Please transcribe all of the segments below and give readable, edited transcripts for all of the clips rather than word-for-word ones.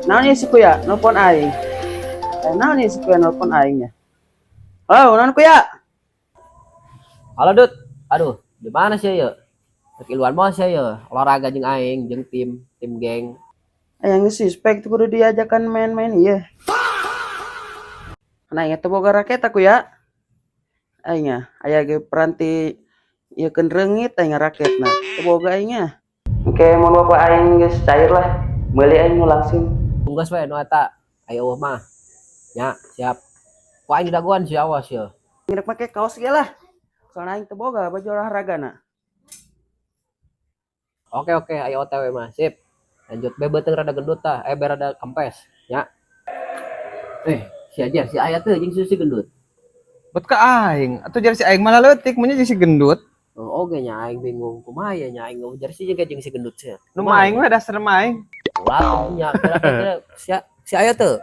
Naon ieu si Kuya nelpon aing? Naon ieu si Kuya nelpon aing nya? Halo, naon Kuya? Halo Dut. Aduh, di mana sih ya? Kekiluan mau sih ya. Olahraga jeung aing, jeung tim, tim geng. Aya geus suspek tuh kudu diajakan main-main ieu. Nah, aing teh boga raket aku ya. Aing ah, aya ge peranti ieu keun reungit aing raketna. Teu boga aing nya. Oke, mun bapak aing geus cair lah. Meuli aing nu langsung. Tunggas we nu eta. Ayo eueuh mah. Ya, siap. Ku aing dagoan sih awas ya. Rek make kaos ge lah. Soalnya aing teu boga baju olahraga na. Oke oke, ayo OTW mah. Sip. Lanjut be beuteung rada gendut tah, be rada kempes, ya. Si aja si aya teh jeung si gendut. Bet ka aing, atuh jersey aing malah leutik, mun jeung si gendut. Oh, oge nya aing bingung kumaha ya nya aing jersey jeung jeung si gendut sih. Nu mah aing we dasar mah aing. Ulah nya kira-kira si si aya teh.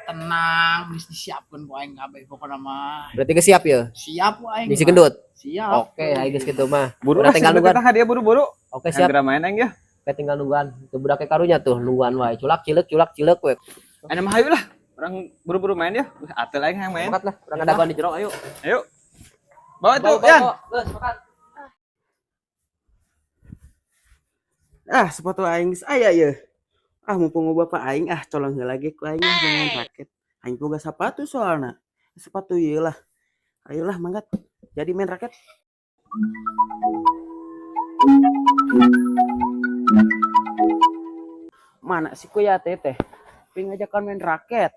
Tenang, geus disiapkeun ku aing kabeh pokona mah. Berarti geus siap ya? Siap ku aing. Jeung si gendut. Siap. Oke, aing geus kitu mah. Buru Udah lah tinggal tinggal nungguan. kita hadiah buru-buru. Oke, siap. Segera main aing ya. Oke, tinggal nungguan. Tuh budaknya karunya tuh nungguan wae. Culak cilek culak cilek we. Aya mah hayu lah. Urang buru-buru main ya. Atel aing yang main. Sepakat lah, urang ngadagoan di jero ayo. Ayo. Bawa tuh, Yan. Geus, sepakat. Ah, sepatu aing geus aya yeuh. Ah, mumpung bapak aing ah colong heula ge ku aing ah main raket. Aing boga sepatu soalna. Sepatu ieu lah. Ayolah manggat. Jadi main raket. Mana si Kuya teh teh? Ping ngajakan main raket.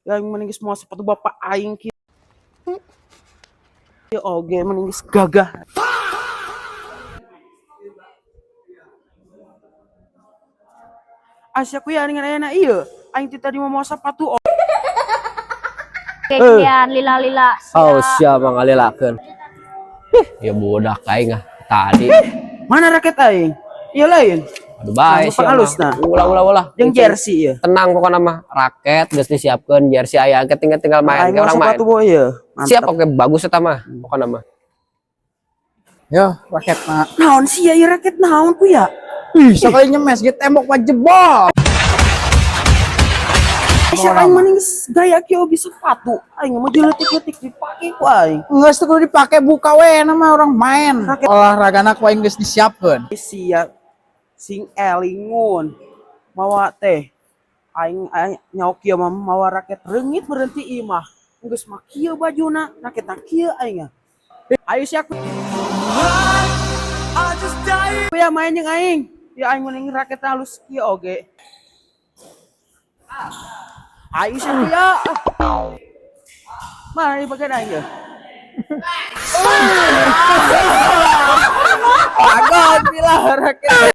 Yang mending geus moal sepatu bapak aing kieu. Oge mending geus gagah. Asya Kuya dengan ayana ieu. Aing teh tadi mau sepatu. Kekian lila-lila. Oh, siap mangalilakeun. Ya budak aing ah tadi. Mana raket aing? Iya lain. Aduh bae Nah, sia mah. halusna. Ulah ulah ulah. Jeung jersey ieu. Tenang pokoknya mah raket geus disiapkeun jersey aya engke tinggal tinggal main Aing ke mau orang main. sepatu boy ieu. Mantap. Siap oke bagus eta mah pokoknya mah. Yo, raketna. Naon sih ya ieu raket naon ku ya? Ih, sakali nyemes ge tembok mah jebol. Asya aing mending geus gaya kieu oge sepatu. Aing mah dileutik-leutik dipake ku aing. Geus teu kudu dipake buka we nama orang main. Olahragana ku aing geus disiapkeun. Sia sing elingun mawa teh aing aing nyaok kieu mah mawa raket reungit berhenti ieu mah. Geus mah kieu bajuna, raketna kieu aing. Ayo sia ku. Ya main jeung aing. Ya aing mending raket halus kieu oge. Ayo sia ku ya. Mana ieu bagian aing ya? Agak pilah raket.